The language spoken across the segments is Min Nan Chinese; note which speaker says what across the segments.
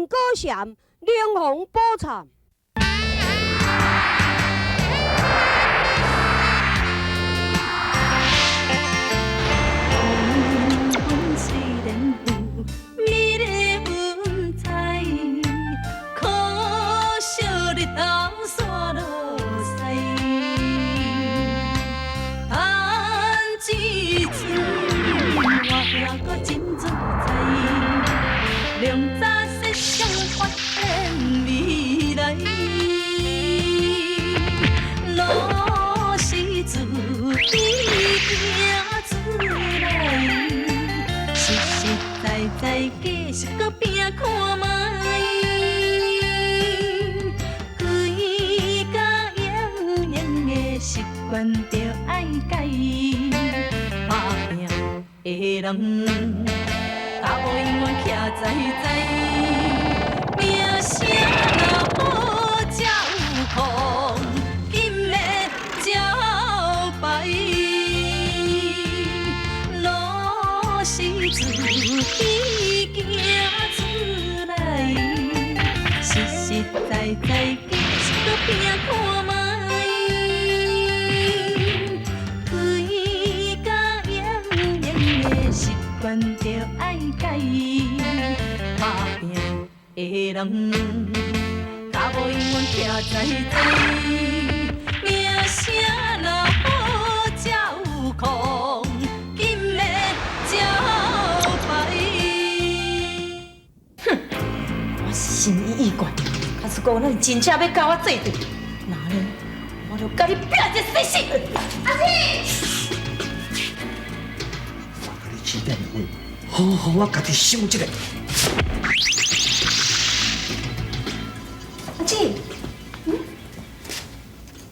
Speaker 1: 民歌禅，灵魂宝忏。
Speaker 2: 真正欲佮我做对，那呢，我就佮你拼一个死死！
Speaker 3: 阿姊，
Speaker 4: 我共你指点的话，好好我家己想一下。
Speaker 3: 阿姊，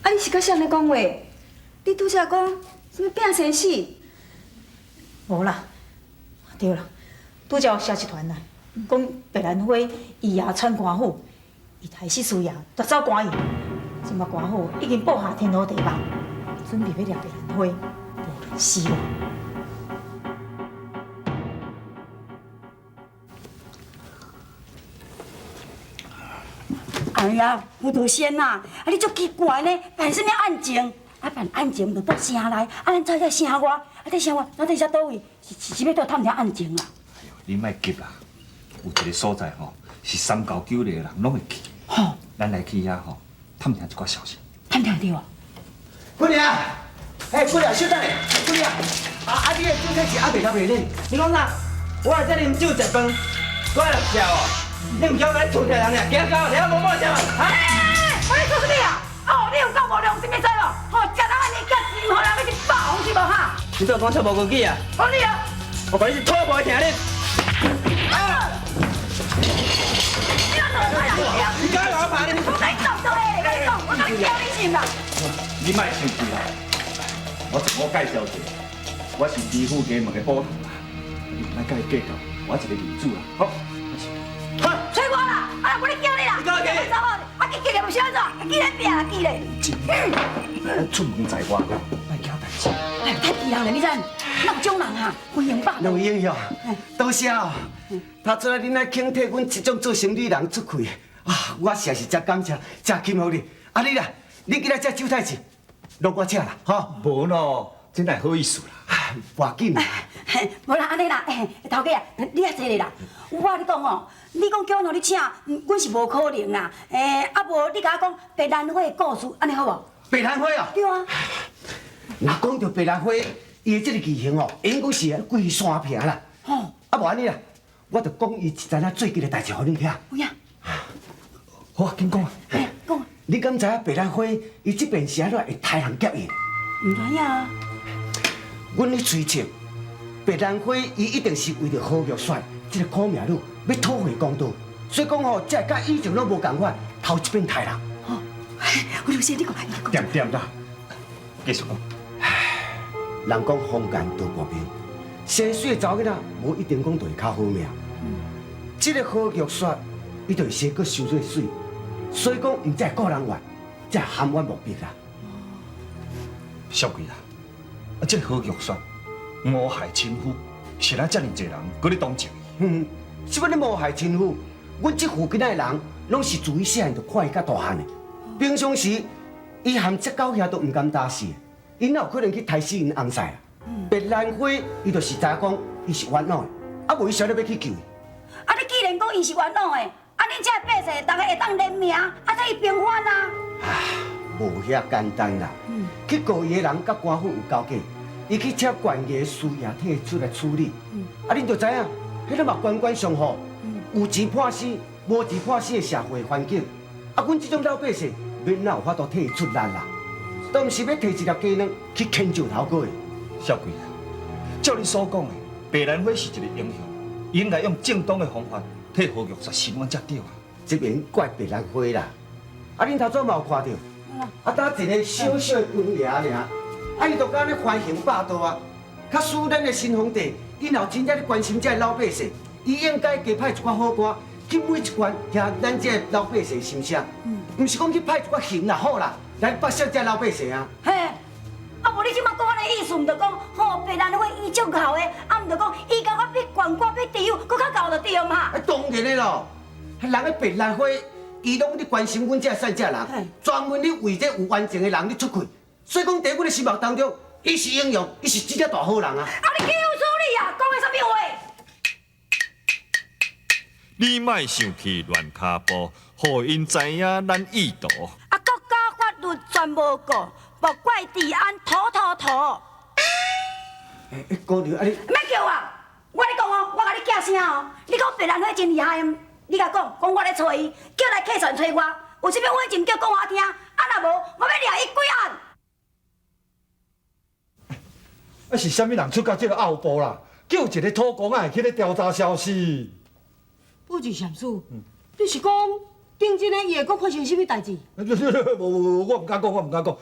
Speaker 3: 啊，你是佮谁咧讲话？你拄才讲啥物拼生死？
Speaker 2: 无啦，对啦，拄才有消息传来，讲白兰花伊也窜官府。伊杀死师爷，夺走官印，这马官府已经布下天罗地网，准备欲掠白兰花，无论死活。
Speaker 5: 哎呀，胡桃仙啊，啊你足奇怪呢，办啥物案情？啊办案情就到城内，啊咱走在城外，啊在城外，到底在佗位？是欲倒探听案情啊？
Speaker 4: 哎呦，你莫急啦，有一个所在吼，是三教九流的人拢会去。
Speaker 5: 吼，
Speaker 4: 咱来去遐吼，探听一寡消息。
Speaker 5: 探听著啊？
Speaker 6: 姑娘，哎，姑娘，稍等下，姑娘，啊，你的主体是阿未老未呢？
Speaker 7: 你讲啥？我来这啉酒食饭，我来食哦。你毋叫我厝听人尔，行到你还无半声啊？
Speaker 5: 哎，我咧做啥物啊？哦，你有够无良心的知无？吼，食人按呢价钱，予人欲去饱红是无哈？
Speaker 7: 你做讲出无规矩啊？
Speaker 5: 讲你啊！
Speaker 7: 我讲你是讨无听你。
Speaker 5: 啊！
Speaker 7: 你敢老拍你？
Speaker 5: 我来讲的，我跟你讲，我跟你叫你是啦。
Speaker 4: 你莫生气啦，我自我介绍一下，我是知府衙门的捕头啦，你莫佮伊计较，我一个面子啦，好。
Speaker 5: 好，揣我啦，啊，无咧叫你啦。
Speaker 7: 你叫我
Speaker 5: 走啊，记记咧，毋是按怎？记咧拼啦，记咧。
Speaker 4: 咱出门在外，莫惊代志。
Speaker 5: 哎，太气人了，你知？哪有种人啊？欢迎吧。
Speaker 6: 两位英雄，多谢哦。头拄仔恁来肯替阮这种做生理人出气，啊，我实在是真感谢，真钦服你。啊，你啦，你今仔这酒菜钱，拢我请啦，吼。
Speaker 4: 无咯，真乃好意思啦。
Speaker 6: 无要紧啦。
Speaker 5: 无啦，按呢啦，头家啊，你较济咧啦。我你讲哦，你讲叫阮予你请，阮是无可能啦。啊无你共我讲白兰花的故事，按呢好无？
Speaker 6: 白兰花哦。
Speaker 5: 对啊。
Speaker 6: 若讲著白兰花，伊的这个奇形哦，应该是规山坪啦。
Speaker 5: 吼。
Speaker 6: 啊无按呢啦，我就讲伊一阵仔最近的代志予恁听。
Speaker 5: 有影？
Speaker 4: 好啊，紧讲啊。
Speaker 5: 讲。
Speaker 6: 你敢知影白兰花伊这边是按怎会杀人劫印？
Speaker 5: 毋知影啊。
Speaker 6: 阮咧推测，白兰花伊一定是为著何玉雪这个苦命女欲讨回公道，所以讲吼，才会佮以前拢无仝款，头一遍杀人。
Speaker 5: 吼，我老师你讲，
Speaker 4: 点点啦，继续讲。
Speaker 6: 人讲封建多薄命，生媠的查某囡仔无一定讲就会较好命。这个何玉雪，伊就是生阁伤做媠，所以讲毋才会顾人怨，才会含冤莫白啦。
Speaker 4: 小贵啦，啊，这个何玉雪谋害亲夫，是咱遮尔济人阁咧同情伊。
Speaker 6: 嗯，什么咧谋害亲夫？阮這附近的人，攏是自伊細漢就看伊甲大漢的。平常時，伊含這狗兄都毋甘擔死，𪜶哪有可能去刣死𪜶翁婿啊？白蘭花，伊就是知影講，伊是冤枉的，啊無伊啥咧欲去救伊？
Speaker 5: 啊，你既然講伊是冤枉的，啊，恁這百姓逐家會當聯名，啊，替伊平反啊？
Speaker 6: 無遐簡單啦，去告伊的人佮官府有勾結，伊去請縣衙司爺替伊出來處理。啊，恁就知影，彼个嘛官官相護，有錢破死，無錢破死的社會環境。啊，阮這種老百姓，欲哪有法度替伊出力啦？都毋是欲提一粒雞卵去牽石頭哥的。
Speaker 4: 小桂，照你所講的，白蘭花是一個英雄，應該用正當的方法替何玉雪伸冤才對啊。
Speaker 6: 這免怪白蘭花啦，啊，恁頭拄嘛有看著，啊，焦一个小小的官爺爾，啊，伊就敢按呢橫行霸道啊！假使咱的新皇帝，伊若有真正咧關心這个老百姓，伊應該加派一寡好官去每一關聽咱這个老百姓心聲，毋是講去派一寡熊啦虎啦來剝削這个老百姓啊！
Speaker 5: 嘿，啊無你這馬講按呢意思，毋就講吼白蘭花伊足姣的，啊毋就講伊感覺比縣官比知府閣較姣就對嘛？
Speaker 6: 啊，當然的咯，人个白蘭花，伊攏咧關心阮這細隻人，專門咧為這有冤情的人咧出氣，所以講佇阮的心目當中，伊是英雄，伊是真正大好人啊！
Speaker 5: 啊，你去有處理啊，講的啥物話？
Speaker 8: 你莫生氣亂跤步，予𪜶知影咱意圖。
Speaker 5: 啊，國家法律全無顧，莫怪治安土土土。
Speaker 6: 欸，姑娘，啊你，
Speaker 5: 莫叫我，我咧講哦，我共你寄聲哦。你講白蘭花真厲害，你共講，講我咧揣伊，叫來客船揣我，有啥物話真叫講我聽，啊若無，我欲掠伊歸案。
Speaker 9: 啊是啥物人出到這个後部啦？叫一个土公仔去咧調查消息。
Speaker 1: 不是禪師，你是講頂陣的伊會閣發生啥物代誌？
Speaker 9: 無無無，我毋敢講，我毋敢講。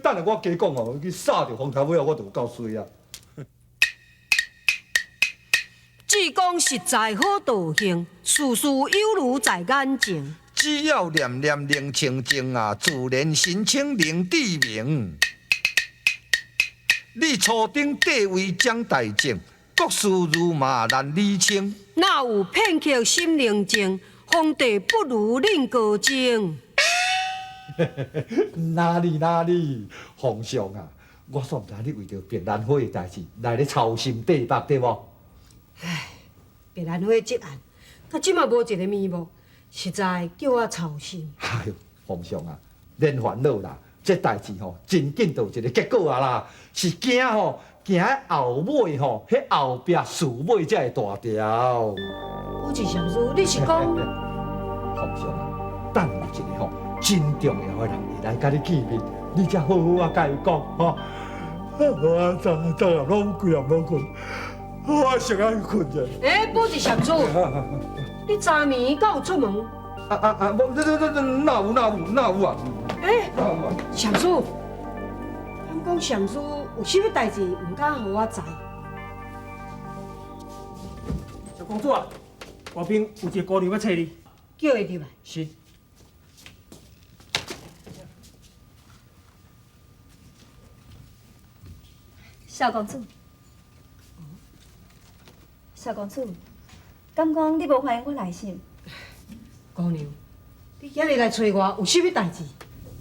Speaker 9: 等下我加講哦，去掃著風頭尾後，我就有夠衰啊。
Speaker 1: 只講實在好道行，事事猶如在眼前。
Speaker 10: 只要念念靈清淨啊，自然神清靈智明。你初頂地位掌大政，國事如麻難理清。
Speaker 1: 若有片刻心寧靜，皇帝不如恁高精。
Speaker 9: 哪裡哪裡，皇上啊，我煞毋知你為著白蘭花的代誌來咧操心地腹對無？
Speaker 1: 唉，白蘭花這案，到這馬無一個眉目，實在叫我操心。
Speaker 9: 哎喲，皇上啊，免煩惱啦，這代誌吼，真緊就有一個結果啊啦，是驚吼，驚後尾吼，彼後壁事尾才會大條。
Speaker 1: 有一禪師，你是講？
Speaker 9: 皇上啊，等有一個吼真重要的人會來佮你見面，你才好好啊共伊講吼。我昨昨暗攏規暗無睏，我先愛睏者。
Speaker 1: 欸，不是禪師，你昨暝敢有出門？
Speaker 9: 啊啊啊！無，這這這哪有哪有哪有啊？
Speaker 1: 欸，禪師，敢講禪師有啥物代誌，毋敢予我知？
Speaker 11: 小公主啊，外邊有一個姑娘欲揣你，
Speaker 1: 叫伊入來。
Speaker 11: 是。
Speaker 3: 小公主，小公主，敢講你無歡迎我來信？
Speaker 1: 姑娘，你今日來揣我，有啥物代誌？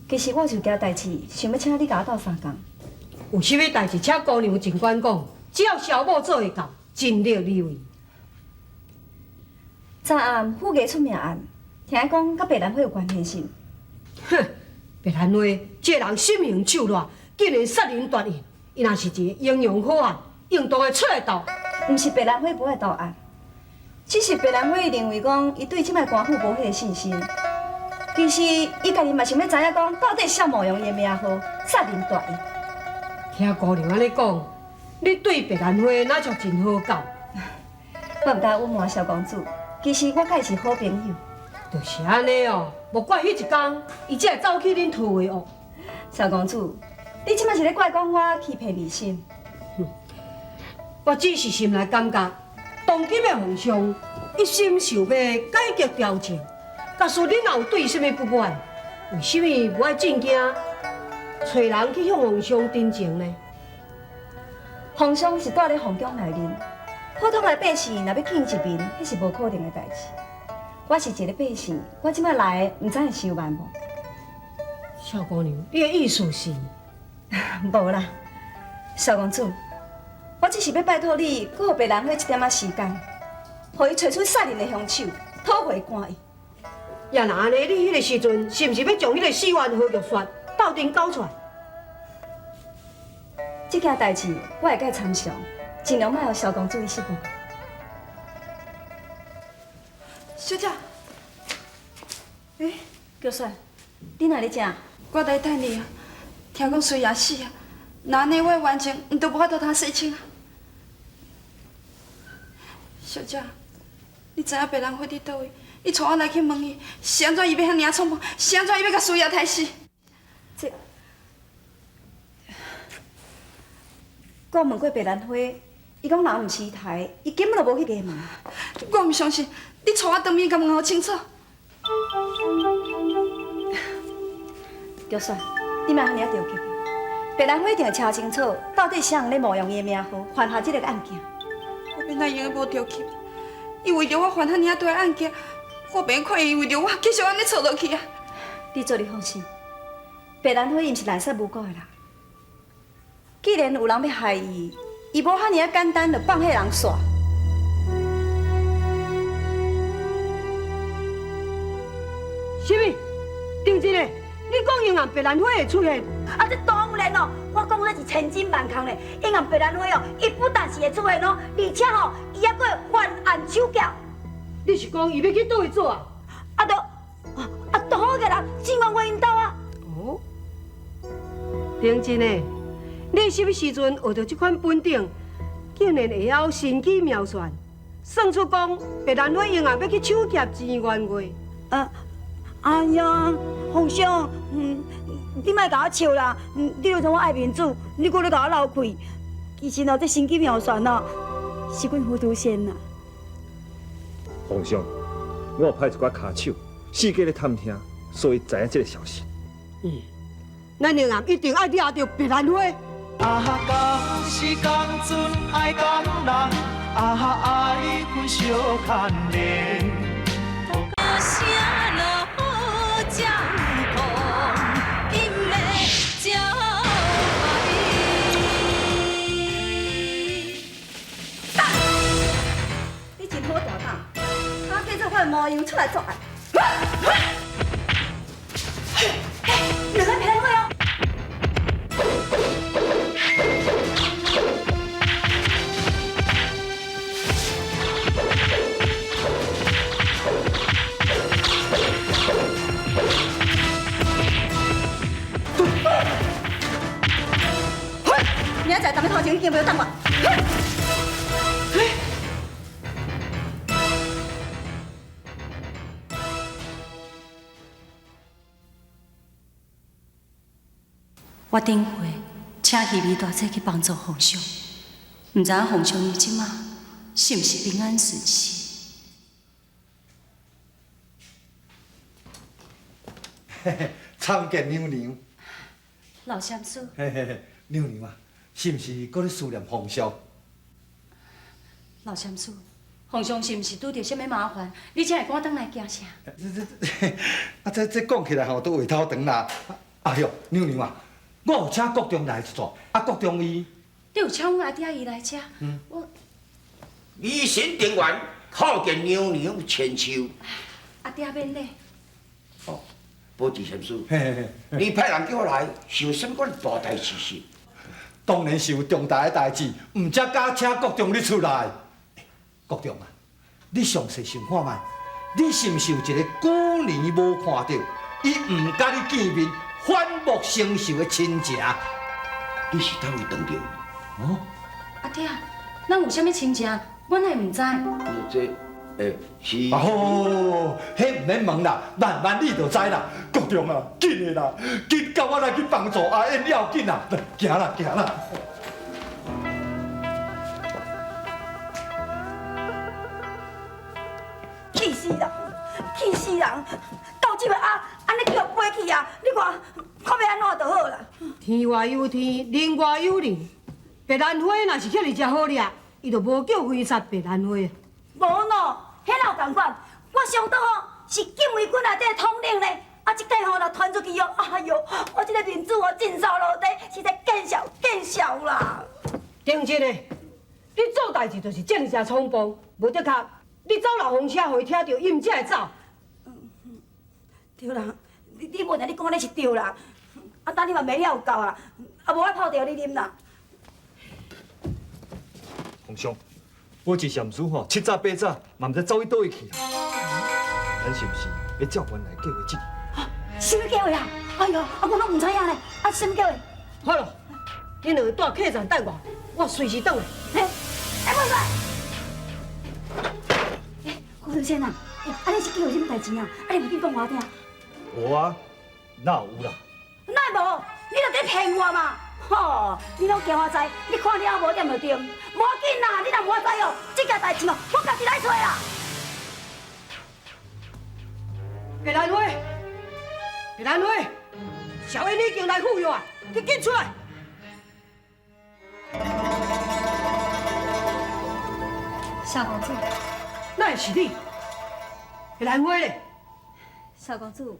Speaker 3: 其實我有件代誌，想欲請你共我鬥相共。
Speaker 1: 有啥物代誌，請姑娘盡管講，只要小某做會到，盡力而為。
Speaker 3: 昨暗府衙出命案，聽講佮白蘭花有關係是？
Speaker 1: 哼，白蘭花這个人心狠手辣，竟然殺人斷案。伊若是一个英雄好漢，應當會出來鬥。
Speaker 3: 毋是白蘭花無愛鬥案，只是白蘭花認為講，伊對這擺官府無彼个信心。其實伊家己嘛想欲知影講，到底啥冒用伊的名號殺人斷案。
Speaker 1: 聽姑娘按呢講，你對白蘭花若像真好感。
Speaker 3: 我毋敢隱瞞蕭公子，其實我佮伊是好朋友。
Speaker 1: 就是按呢哦，莫怪彼一工，伊才會走去恁桃花屋。
Speaker 3: 蕭公子，你這擺是咧怪講我欺騙你心？
Speaker 1: 我只是心內感覺，當今的皇上一心想欲改革朝政，假使恁若有對伊啥物不滿，為啥物無愛進京，揣人去向皇上陳情呢？
Speaker 3: 皇上是蹛咧皇宮內面，普通的百姓若欲見一面，彼是無可能的代誌。我是一个百姓，我這擺來，毋知會傷慢無？
Speaker 1: 小姑娘，你的意思是？
Speaker 3: 無啦，小公主，我只是欲拜託你，閣予白蘭花一點仔時間，予伊揣出殺人的兇手，討回官意。
Speaker 1: 也若按呢，你彼个時陣是毋是欲將彼个四月何玉雪鬥陣交出來？
Speaker 3: 這件代誌我會共伊參詳，盡量莫予蕭公主伊失望。
Speaker 12: 小姐，
Speaker 3: 欸，玉雪，你哪咧遮？
Speaker 12: 我來等你啊，聽講師爺死啊，若按呢我的冤情，毋都無法度通洗清啊。小姐，你知影白兰花佇佗位？你帶我來去問伊，是按怎伊欲遐爾仔衝動？是按怎伊欲共師爺刣死？
Speaker 3: 這，我問過白蘭花，伊講人毋是伊刣，伊根本就無去衙門。
Speaker 12: 我毋相信，你帶我當面共問予清楚。
Speaker 3: 玉雪，你莫遐爾著急，白蘭花一定會查清楚，到底啥人咧冒用伊的名號，犯下這个案件。
Speaker 12: 我欲哪會用得無著急？伊為著我犯遐爾大的案件，我袂看伊為著我繼續按呢錯落去啊！
Speaker 3: 你做你放心，白蘭花伊毋是濫殺無辜的人。既然有人欲害伊，伊無遐爾仔簡單就放彼人煞。
Speaker 1: 啥物？丁真嘞，你講永安白蘭花會出現？
Speaker 5: 啊，這當然咯，我講這是千真萬確嘞。永安白蘭花哦，伊不但是會出現哦，而且吼，伊猶閣會犯案手劫。
Speaker 1: 你是講伊欲去佗位做啊？
Speaker 5: 啊，著啊，拄好個人錢元花𪜶兜啊。
Speaker 1: 哦，丁真嘞，你啥物時陣學著這款本領，竟然會曉神機妙算，算出講白蘭花永安欲去搶劫錢元花？
Speaker 5: 啊！哎呀，皇上，你莫共我笑啦！你著知我愛面子，你閣咧共我漏氣。其實哦，這神機妙算哦，是阮糊塗仙啦。
Speaker 4: 皇上，我有派一寡跤手，四界咧探聽，所以知影這个消息。
Speaker 1: 咱永安一定愛掠著白蘭花。
Speaker 13: 啊，共是共阵愛共人，啊，愛分相牽連。
Speaker 3: 你真好大膽，敢假做我的模樣出來作案。
Speaker 5: 兩个白蘭花哦！
Speaker 3: 明仔載，踮咧頭前已經袂當我。
Speaker 5: 我頂回請希美大姐去幫助皇上，毋知影皇上伊這馬是毋是平安順遂？
Speaker 9: 嘿嘿，參見娘娘。
Speaker 5: 老禪師。
Speaker 9: 嘿嘿嘿，娘娘啊，是毋是閣咧思念皇上？
Speaker 5: 老禪師，皇上是毋是拄著啥物麻煩？你才會趕轉來京城？
Speaker 9: 這這這講起來吼，都話頭長啦。哎喲，娘娘啊，我有請國中來一撮，啊，國中伊，
Speaker 5: 你有請阮阿爹伊來遮？我
Speaker 14: 美神定員叩見娘娘千秋。
Speaker 5: 阿爹免禮。
Speaker 14: 哦，寶智禪師，你派人叫我來，是有啥物款大代誌是？
Speaker 9: 當然是有重大的代誌，毋才敢請國中你出來。國中啊，你詳細想看覓，你是毋是有一個久年無看著，伊毋佮你見面，反目成仇的親情？
Speaker 14: 你是佗位當著？
Speaker 9: 哦，
Speaker 5: 阿爹，咱有啥物親情，阮會毋知？
Speaker 14: 這，是。
Speaker 9: 啊好，彼毋免問啦，慢慢你就知啦。國中啊，緊的啦，緊共我來去幫助阿燕要緊啦，行啦行啦。
Speaker 5: 氣死人！氣死人！到這尾啊，按呢叫飛去啊！你看，看欲按怎就好啦。
Speaker 1: 天外有天，人外有人。白蘭花若是遐爾遮好掠，伊就無叫飛殺白蘭花。
Speaker 5: 無喏，彼哪有仝款？我上倒吼，是禁卫军内底的统领咧。啊，这届吼若传出去哦，哎哟，我这个面子哦，尽扫落地，实在见笑见笑啦。
Speaker 1: 定真的，你做代志就是正正冲动，无的确，你走漏风声，予伊听著，伊毋才会走。
Speaker 5: 对啦，你无定你讲的是对啦，啊，等你嘛袂了有够啊，啊，无我泡茶予你啉啦。
Speaker 4: 皇上，我一禅师吼，七早八早嘛毋知走去佗位去啦。咱是毋是欲照原来计划执行？
Speaker 5: 啥物计划啊？哎哟，啊，我拢毋知影咧。啊，啥物计划？
Speaker 1: 好了，恁两个蹛客栈等我，我随时转来。
Speaker 5: 哎，哎，文帅，哎，胡德先啊，啊，你是计划啥物代志啊？啊，你毋紧讲我听。
Speaker 4: 无啊，哪有啦？
Speaker 5: 哪会无？你著伫骗我嘛！吼，你拢惊我知？你看了无点就对。无要紧啦，你若无我知哦，这件代志哦，我家己来揣啦。
Speaker 1: 白兰花，白兰花，小燕已经来赴约啊，你紧出来！
Speaker 3: 萧公子，
Speaker 1: 哪会是你？白兰花咧？
Speaker 3: 萧公子，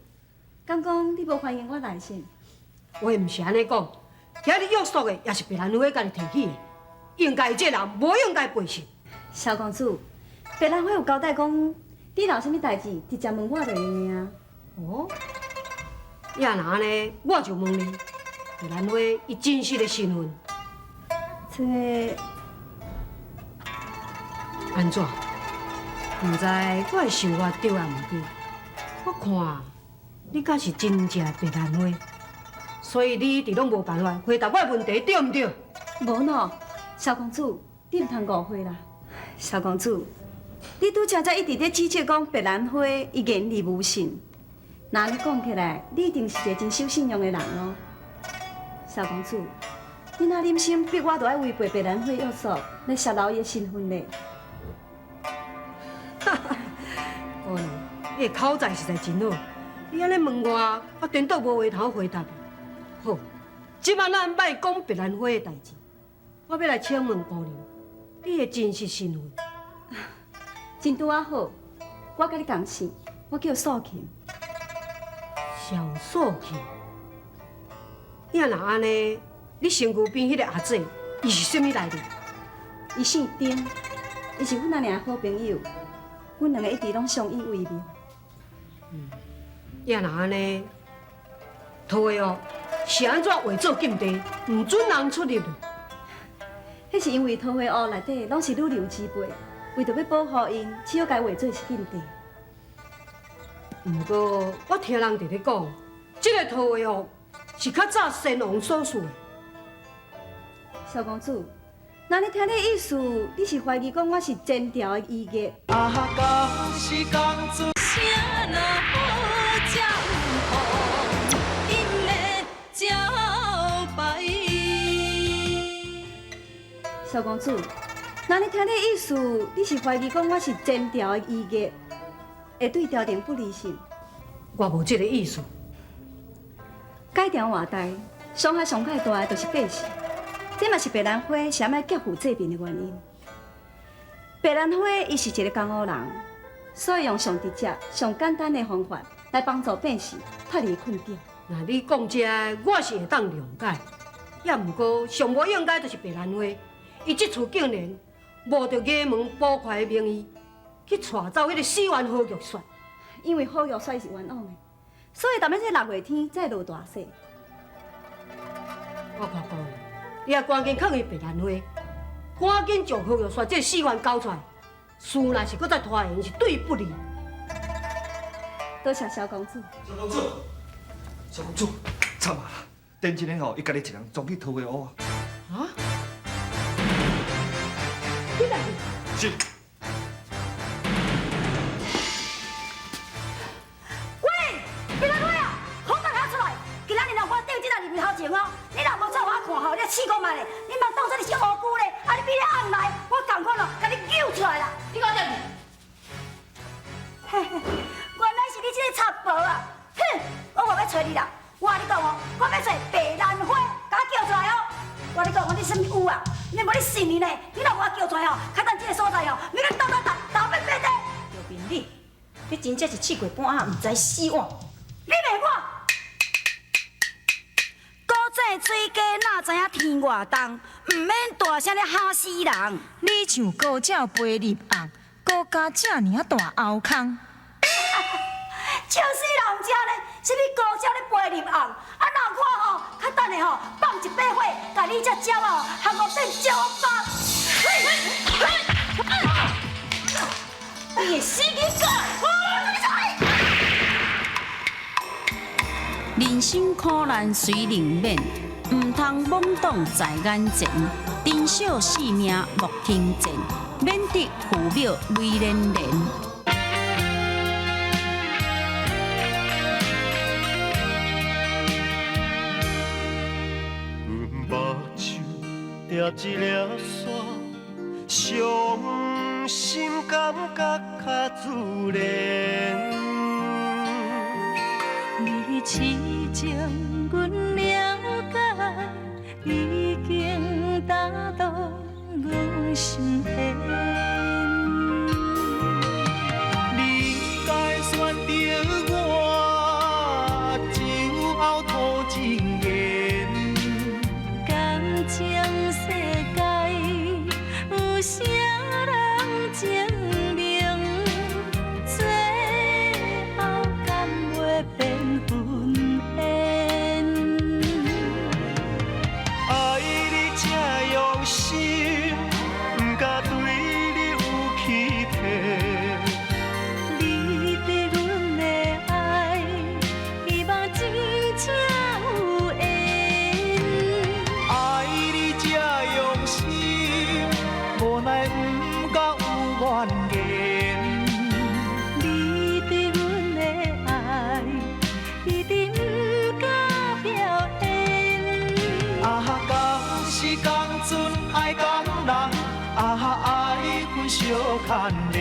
Speaker 3: 敢讲你无欢迎我来是？
Speaker 1: 话毋是按呢讲，今日约束的也是白兰花家己提起的，应该这人无应该背信。
Speaker 3: 萧公子，白兰花有交代讲，你若有啥物代志，直接问我就用的啊。
Speaker 1: 哦，也若按呢，我就问你，白兰花伊真实的身份？
Speaker 3: 这
Speaker 1: 按怎？毋知我的想法对抑毋对？我看你敢是真正白兰花，所以你一直拢无办法回答我的问题，对毋对？
Speaker 3: 无喏，萧公子，你毋通误会啦。萧公子，你拄才才一直咧指责讲白兰花伊言而无信，若按呢讲起来，你一定是一个真守信用的人咯。萧公子，你若忍心逼我，就爱违背白兰花约束来泄露伊的身份咧？
Speaker 1: 姑娘，你的口才实在真好，你按呢问我，我颠倒无话通回答。好，这摆咱莫讲白兰花的代志，我欲来请问姑娘，你的真实身份？
Speaker 3: 真拄仔好，我佮你仝姓，我叫素琴。
Speaker 1: 萧素琴，也若按呢，你身躯边彼个阿姐，伊是啥物来历？
Speaker 3: 伊姓丁，伊是阮阿娘的好朋友，阮两个一直拢相依为命。
Speaker 1: 也若按呢，桃花坞是按怎画做禁地，毋准人出入的？
Speaker 3: 彼是因为桃花坞内底拢是女流之辈，为著欲保护𪜶，只好共画做是禁地。
Speaker 1: 毋过我听人伫咧讲，这个桃花坞是较早先王所赐的。
Speaker 3: 萧公子，那你听你意思，你是怀疑讲我是前朝的遗孽？
Speaker 13: 啊，敢是公主？
Speaker 15: 声若好才有福，因的招牌。
Speaker 3: 萧公子，那你听你意思，你是怀疑讲我是前朝的遗孽，会对朝廷不利是？
Speaker 1: 我无这个意思。
Speaker 3: 改朝换代，伤害上较大的就是百姓，这嘛是白兰花啥物劫富济贫的原因。白兰花伊是一个江湖人，所以用上直接、上简单的方法来帮助百姓脱离困境。
Speaker 1: 那你讲这，我是会当谅解，也毋过上无应该就是白兰花，伊这次竟然冒著衙门捕快的名义去带走彼个死冤何玉雪。
Speaker 3: 因为何玉雪是冤枉的，所以踮咧这6月天才会落大雪。
Speaker 1: 我看姑娘，你也赶紧囥伊白兰花，赶紧将何玉雪这个死冤交出来。事若是阁再拖延，是对不利。
Speaker 3: 多谢萧公子。
Speaker 4: 萧公子，萧公子，惨啊！顶一个吼，伊家己一人撞去桃花坞啊！
Speaker 1: 啊？你来
Speaker 4: 是。
Speaker 5: 喂，别来啊！好大家出来！今仔日若我顶这来入面头前哦，你若无出我看吼，你试看觅咧，你莫当作你是乌龟咧，啊你比你暗来，我仝款哦，共你揪出来啦！
Speaker 12: 你讲啥？
Speaker 5: 嘿嘿，原来是你这个贼婆啊！哼，我无欲揣你啦，我共你讲哦，我欲揣白兰花，共我叫出来哦！我共你讲，你啥物有啊？你无你信你呢？你若无我叫出来哦，较等这个所在哦，你来斗斗斗斗变变的。
Speaker 2: 赵平你，你真正是試過半仔，毋知死活。
Speaker 5: 你罵我？古井水雞哪知影天外重，毋免大聲咧嚇死人。
Speaker 2: 你像高鳥飛入甕，閣加這爾仔大喉空。
Speaker 5: 笑死人毋知咧，啥物高鳥咧飛入甕？啊，若我吼，較等下吼放一把火，共你這鳥仔吼，含我變鳥仔肉。你會死去過！
Speaker 3: 人生苦難雖能免，毋通懵懂在眼前。珍惜性命莫輕賤，免得父母淚涟涟。
Speaker 13: 阮目睭掠一粒沙，傷心感覺較自然。
Speaker 15: 你痴情，阮了解，已經打動阮心弦。
Speaker 13: 你該選擇我，酒後吐真言。
Speaker 15: 感情世界有啥人證明？最後敢袂變分緣？
Speaker 13: 愛你這用心，不敢對你有欺騙。
Speaker 15: 你對阮的愛，希望真正有緣。
Speaker 13: 愛你這用心，無奈不敢有怨言。
Speaker 15: 你對阮的愛，一定不敢表演。
Speaker 13: 啊，共時共陣愛共人，啊，愛恨相牽連。